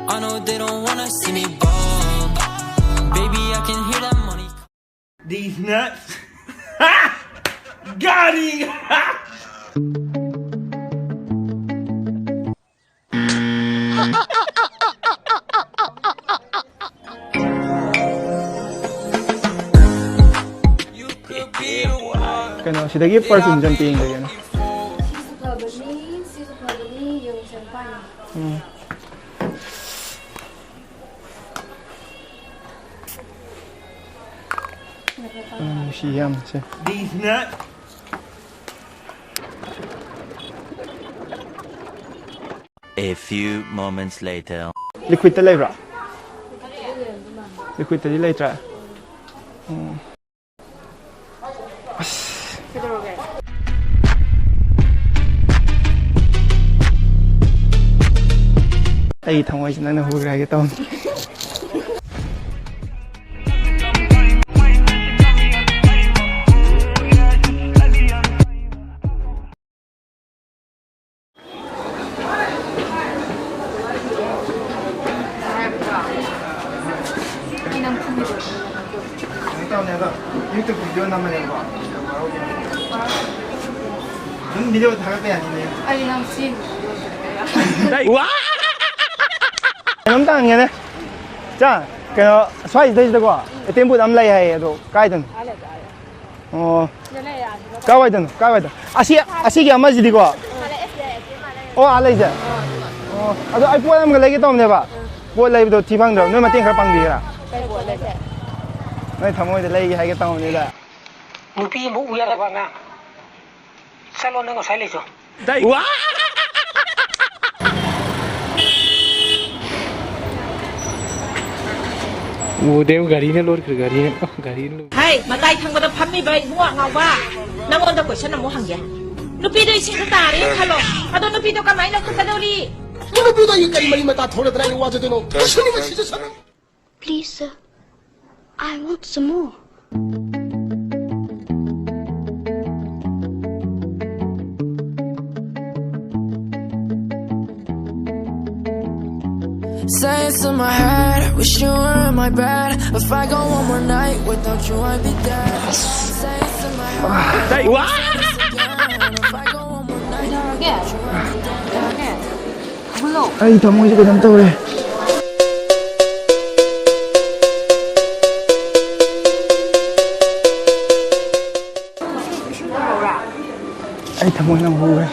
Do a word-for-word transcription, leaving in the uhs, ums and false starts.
I know they don't wanna see me ball. Baby, I can hear that money. These nuts. Got him. ꯀꯩꯅꯣ, ꯁꯤꯗꯒꯤ perfume ꯁꯦ ꯑꯝꯇ ꯌꯦꯡꯖꯒꯦꯅꯦ꯫ ꯁꯤꯁꯨ ꯐꯕꯅꯤ, ꯁꯤꯁꯨ ꯐꯕꯅꯤ, ꯌꯦꯡꯉꯨꯁꯦ, ꯅꯨꯄꯥꯅꯤ꯫ ꯎꯝ꯫ ꯎꯝ, ꯅꯨꯡꯁꯤ ꯌꯥꯝ ꯁꯦ꯫ A few moments later. Liquid ꯇ ꯂꯩꯕ꯭ꯔꯥ? Liquid ꯇꯗꯤ ꯂꯩꯇ꯭ꯔꯦ꯫ ꯎꯝ꯫ ꯑꯁ꯫ ꯀꯩꯗꯧꯔꯒꯦ? ꯑꯩ ꯊꯃꯣꯏꯁꯦ ꯅꯪꯅ ꯍꯨꯈ꯭ꯔꯦ ꯍꯥꯏꯒꯦ ꯇꯧꯅꯤ꯫ ꯀꯩꯅꯣ ꯇꯧꯅꯦ ꯑꯗꯣ, YouTube video ꯅꯝꯕꯅꯦꯕꯀꯣ꯫ ꯑꯗꯨꯝ video ꯊꯥꯒꯠꯄ ꯌꯥꯅꯤꯅꯦ꯫ ꯑꯩ ꯅꯪ ꯁꯤ ꯀꯩꯅꯣꯝꯇ ꯍꯪꯒꯦꯅꯦ꯫ ꯆꯥ, ꯀꯩꯅꯣ, ꯁ꯭ꯋꯥꯏꯁꯤꯗꯩꯁꯤꯗꯀꯣ, ꯑꯦ ꯇꯤ ꯑꯦꯝ booth ꯑꯃ ꯂꯩ ꯍꯥꯏꯌꯦ, ꯑꯗꯣ ꯀꯥꯏꯗꯅꯣ? ꯑꯣ꯫ ꯀꯥꯏꯋꯥꯏꯗꯅꯣ? ꯀꯥꯏꯋꯥꯏꯗꯅꯣ? ꯑꯁꯤ, ꯑꯁꯤꯒꯤ ꯑꯃꯁꯤꯗꯤꯀꯣ? ꯑꯣ, ꯑꯥ ꯂꯩꯁꯦ? ꯑꯣ, ꯑꯗꯣ ꯑꯩ ꯄꯣꯠ ꯑꯃꯒ ꯂꯩꯒꯦ ꯇꯧꯕꯅꯦꯕ꯫ ꯄꯣꯠ ꯂꯩꯕꯗꯣ ꯊꯤ ꯐꯪꯗ꯭ꯔꯕ꯫ ꯅꯣꯏ ꯃꯇꯦꯡ ꯈꯔ ꯄꯥꯡꯕꯤꯒꯦꯔꯥ? ꯅꯣꯏ ꯊꯃꯣꯏꯗ ꯂꯩꯒꯦ ꯍꯥꯏꯒꯦ ꯇꯧꯕꯅꯤꯗ꯫ ꯅꯨꯄꯤ ꯑꯃ ꯎ ꯌꯥꯗꯕ ꯑꯉꯥꯡ꯫ ꯆꯠꯂꯣ, ꯅꯪ ꯉꯁꯥꯏ ꯂꯩꯁꯨ꯫ ꯗꯥꯏ꯫ ꯋꯥ! ꯎꯗꯦ, ꯒꯥꯔꯤꯅ ꯂꯣꯠꯈ꯭ꯔꯦ, ꯒꯥꯔꯤꯅ, ꯒꯥꯔꯤꯅ ꯂꯣꯠ-꯫ ꯍꯩ, ꯃꯇꯥꯏ ꯊꯪꯕꯗ ꯐꯝꯃꯤꯕ ꯏꯕꯨꯡꯉꯣ ꯑꯉꯥꯎꯕ, ꯅꯪꯉꯣꯟꯗ question ꯑꯃꯨꯛ ꯍꯪꯒꯦ꯫ ꯅꯨꯄꯤꯗꯣ ꯏꯁꯤꯡꯗ ꯇꯥꯔꯦꯅ ꯈꯜꯂꯣ, ꯑꯗꯣ ꯅꯨꯄꯤꯗꯣ ꯀꯃꯥꯏꯅ ꯂꯧꯈꯠꯀꯗꯧꯔꯤ? ꯅꯨꯄꯤꯗꯣ ꯑꯩꯒꯤ ꯀꯔꯤ ꯃꯔꯤ ꯃꯇꯥ ꯊꯣꯛꯅꯗꯅ ꯑꯩꯅ ꯋꯥꯖꯗꯣꯏꯅꯣ? ꯁꯨꯅꯤꯡꯕ ꯁꯤꯖꯁꯅꯨ꯫ Please, sir. I want some more. Say it's in my head, wish you were in my bed. If I go one more night without you, I'd be dead. Say it's in my head. What? If I go one more night without you, I'd be dead. ꯑꯩ ꯊꯃꯣꯏꯁꯦ ꯀꯩꯅꯣꯝ ꯇꯧꯔꯦ꯫ ꯑꯩ ꯊꯃꯣꯏ ꯌꯥꯝ ꯍꯨꯔꯦ꯫